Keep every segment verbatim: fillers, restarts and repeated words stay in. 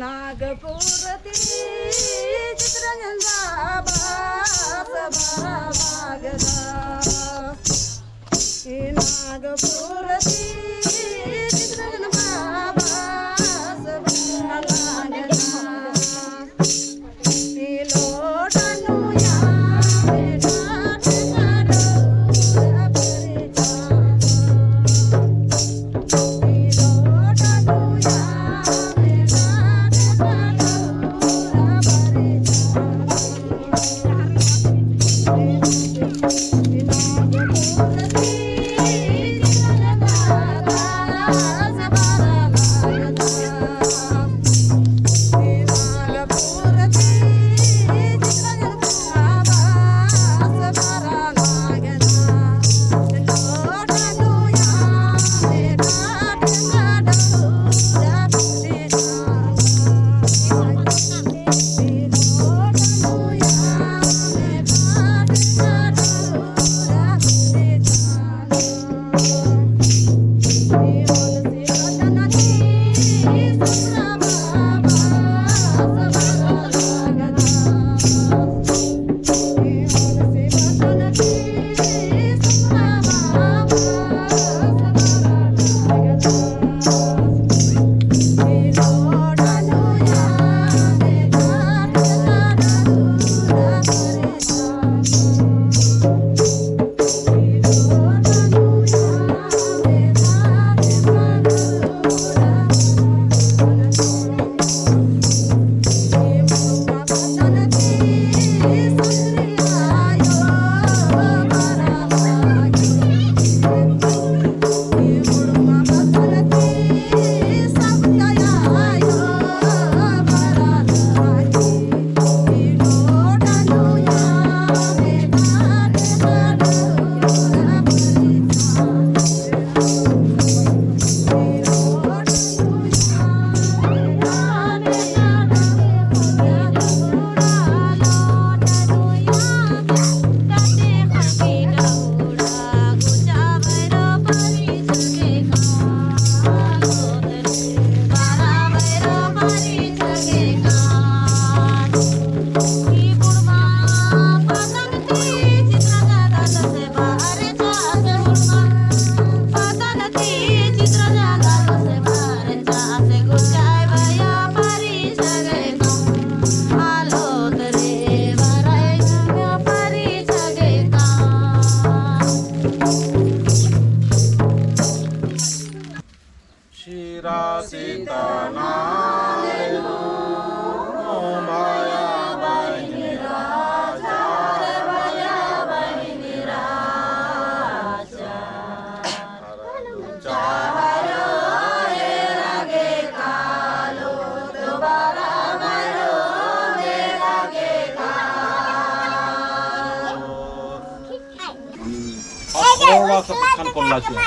नागपुर ती चितरंजन बाबा सभा भागदा। नागपुर ती चितरंजन बाबा सभा भागदा। थोड़ा सा ख़ेक्खन कोल्ला चिआ।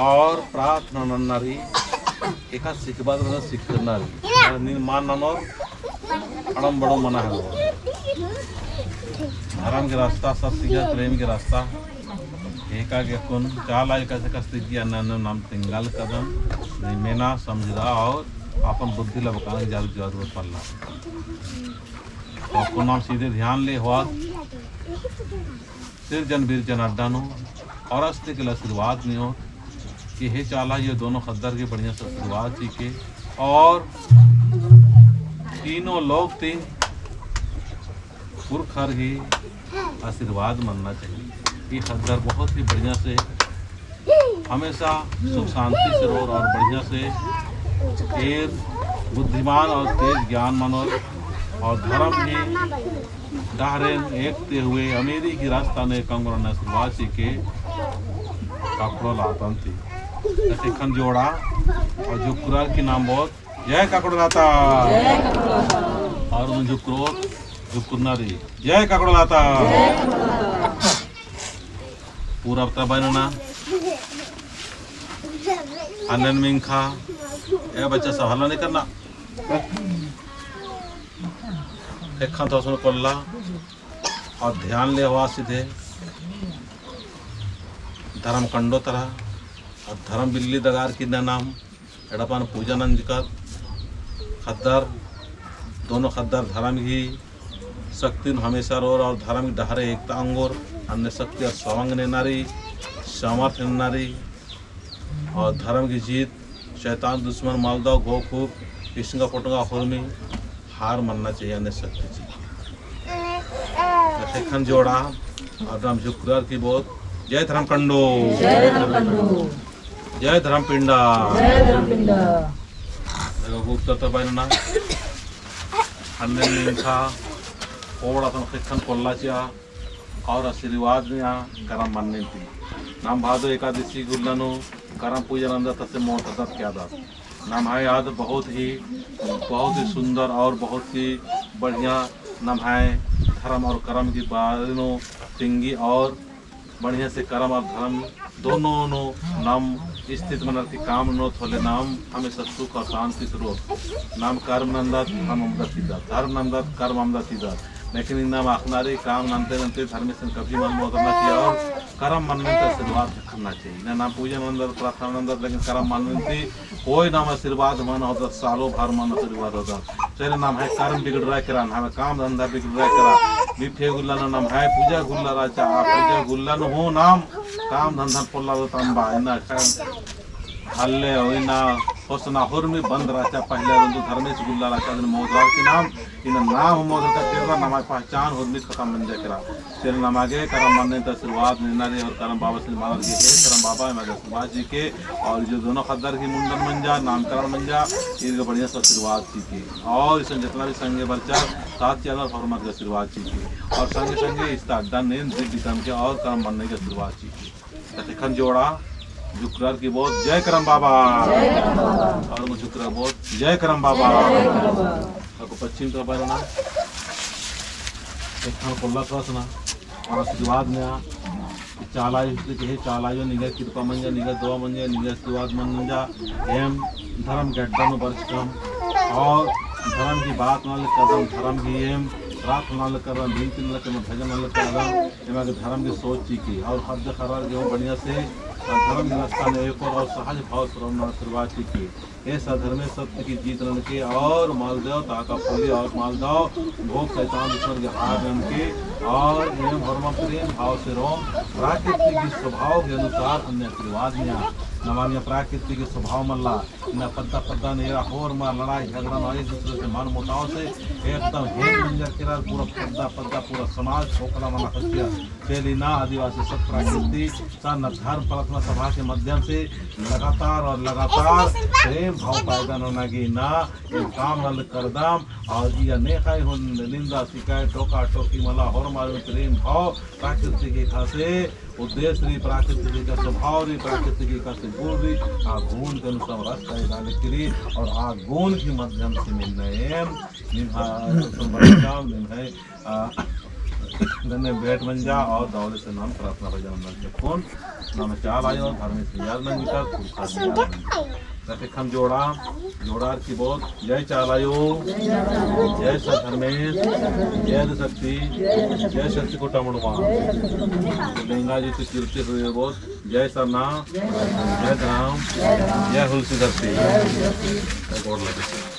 और प्रार्थना नन्ना रई, एका सिखबाद रअदन सिखरना रई। नीन मान ननोर अड़म बड़ो मना हलो। धरम के रास्ता, सत्य के, प्रेम के रास्ता। एका गे अक्कुन चाला एकासे कस्ती की अन्ना अन्ना नाम तिंगालकदम। नीन मेना समझदा और अपन बुद्धि ला बकान जाल जरूरत पल्ला। तो अक्कुन नाम सीधे ध्यान ले होआ। सिरजन बिरजन अड्डा नू और अस्ते के आशीर्वाद नेओ कि हे चाला ये दोनों ख़द्दर के बढ़िया से आशीर्वाद चिके और तीनों लोग ती पुरखर ही आशीर्वाद मन्ना चाहिए। ये ख़द्दर बहुत ही बढ़िया से हमेशा सुख शांति से रओर और बढ़िया से तेज बुद्धिमान और तेज ज्ञान मनोर और धरम ही डहरेन एकते हुए अमीरी की रास्ता नू एकंग रअना आशीर्वाद चिके काकड़ो लातन ती। ख़ेक्खन जोड़ा और जुक्रार की नाम बहुत जय काकड़ो लाता। जय काकड़ो लाता। और उन जुक्रो जुक्रना रई जय काकड़ो लाता। जय काकड़ो लाता। पूरा बता बअना। अन्नेन मिंख़ा। ए बच्चा सब हल्ला नहीं करना। ख़ेक्खन तो सुन कोल्ला। और ध्यान ले होआ सीधे। धरम कंडो तरह। और धरम बिल्ली दगार की नाम एड़पन पूजा नंजकर ख़द्दर, दोनों ख़द्दर धरम गही शक्ति नू हमेशा रओर और धरम गही डहरे एकता ओंगोर, अन्ने शक्ति और सवंग नेनारी, सामर्थ्य नेनारी और धरम गही जीत, शैतान दुश्मन मलदव घोख हुक, पिसंगा पोटंगा होरमी, हार मन्ना चाहिए अन्ने शक्ति चिके। ख़ेक्खन जोड़ा, और नाम जुक्रार की बहुत, जय धरम कंडो। जय धरम कंडो। जय धरम पिंडा। जय धरम पिंडा। देखो, गुप्त तो बहन ना। अन्ने मिंख़ा, ओड़ा तन ख़ेक्खन कोल्ला चिआ, और आशीर्वाद नेआ, करम मन्ने ती। नाम भादो एकादशी गुल्ला नू, करम पूजा नंदत तसे मोट हदत क्या दत। नम्है आद बहुत ही, बहुत ही सुंदर और बहुत ही बढ़िया नम्है धर्म और कर्म की बारे नू तिंगी और बढ़िया से कर्म और धर्म दोनों नू नाम स्थित मनर की काम नू थोले नाम हमेशा सुख और शांति से रओ। नाम कर्म नंदत धर्म अमदा चिदत, धर्म नंदत कर्म अमदा चिदत। लेकिन इन्ना माखनारी काम नंते नंते धर्मेसन कभी मन मोदना चिआ और करम मन्ने ती आशीर्वाद ख़क्खरना चाहिए। इन्ना नाम पूजा नंदत, प्रार्थना नंदत, लेकिन करम मन्ने ती कोई नाम आशीर्वाद मल होदत, सालों भर मल आशीर्वाद होदत। चले नम्है करम बिगड़रआ केरा, नम्है काम धंधा बिगड़रआ केरा। बिफे गुल्ला नू नम्है पूजा गुल्ला रहचा, आ पूजा गुल्ला नू हूँ नाम काम धंधा पोल्ला दत अम्बा। इन्ना हल्ले और इन्ना होसना होरमी बंद रहचा, पहले रंदु धर्मेस गुल्ला रहचा, दिन मोदवार की नाम, इन्ना नाम मोदर का केरा, नम्है पहचान होरमी खतम मंजा केरा। तेरे नमा गे करम मन्ने ती आशीर्वाद नेनारी और करम बाबासिन मानर की हे करम बाबा, एमा गे आशीर्वाद चिके। और जो दोनों ख़द्दर की मुंडन मंजा, नामकरण मंजा, इनके बढ़िया से आशीर्वाद चिके। और इसन जितना भी संगे बरचा, साथ चलर और मत गे आशीर्वाद चिके। और संगे संगे इस्ता अड्डा नेन दिख दिखन के और करम मन्ने गे आशीर्वाद चिके। तते खन जोड़ा, जुकरार की बहुत जय करम बाबा। जय करम बाबा। और वो जुकरार बहुत जय करम बाबा। जय करम बाबा। अक्कु पश्चिम तो बरना। एक खन कोल्ला त्रास ना। और आशीर्वाद नेआ। चाला आयो, चाला आयो निंग्है कृपा मंजा, निंग्है दुआ मंजा, निंग्है आशीर्वाद मंजा। एम धर्म गड्डा नू बरचकम। और धर्म की बात नलख करदम, धर्म की एम प्रार्थना नलख करदम, बिनती नलख करदम, भजन नलख करदम। एमा गे धर्म की सोच चिके और ख़द्द ख़र्रर गे बढ़िया से धर्म की रास्ता नू एकोर और सहज भाव से रअना आशीर्वाद चिके। ए सद्धर्मे सत्य की जीत ननके और मलदव ताका फूली और मलदव भोग शैतान दुश्मन के हार ननके और एम होरमा प्रेम भाव से रओम। प्राकृतिक की स्वभाव के अनुसार अन्ने आशीर्वाद नेआ। नमानिया प्राकृतिक की स्वभाव मल्ला। इन्ना पद्दा पद्दा नू एरा होरमा लड़ाई झगड़ा नू एक दूसरे से मन मुटाव से एकदम हेल मंजर केरा। पूरा पद्दा पद्दा पूरा समाज खोखला मना खसिया। तेली ना आदिवासी सब प्राकृतिक सन धर्म प्रार्थना सभा के माध्यम से लगातार और लगातार प्रेम भाव पैदा नना गे ना काम नलख करदम। और इया नेख़य हूँ निंदा शिकायत टोका टोकी मला होरमा प्रेम भाव प्राकृतिक एकासे उद्देश्य रई, प्राकृतिक एकासे स्वभाव रई, प्राकृतिक एकासे गुण रई, आ गुण के अनुसार रास्ता एदा लेकरी और आ गुण के माध्यम से मिलना एम निम्हा संबंधम निम्है आ, धन्य भेंट मंजा और दव ले से नाम प्रार्थना भजन मंजा। कौन नाम चाला आयो, धर्मेस याद मंजकर, पुरखा याद मंजकर। तब एक हम जोड़ा, जोड़ा की बोल, जय चाला आयो, जय सत धर्मेस, जय शक्ति, जय शक्ति कोटा मुड़मा। लेंगा जी तो कीर्ति हुई बोल, जय सरना, जय धर्म, जय हुलसी धरती। गोड़ लगे।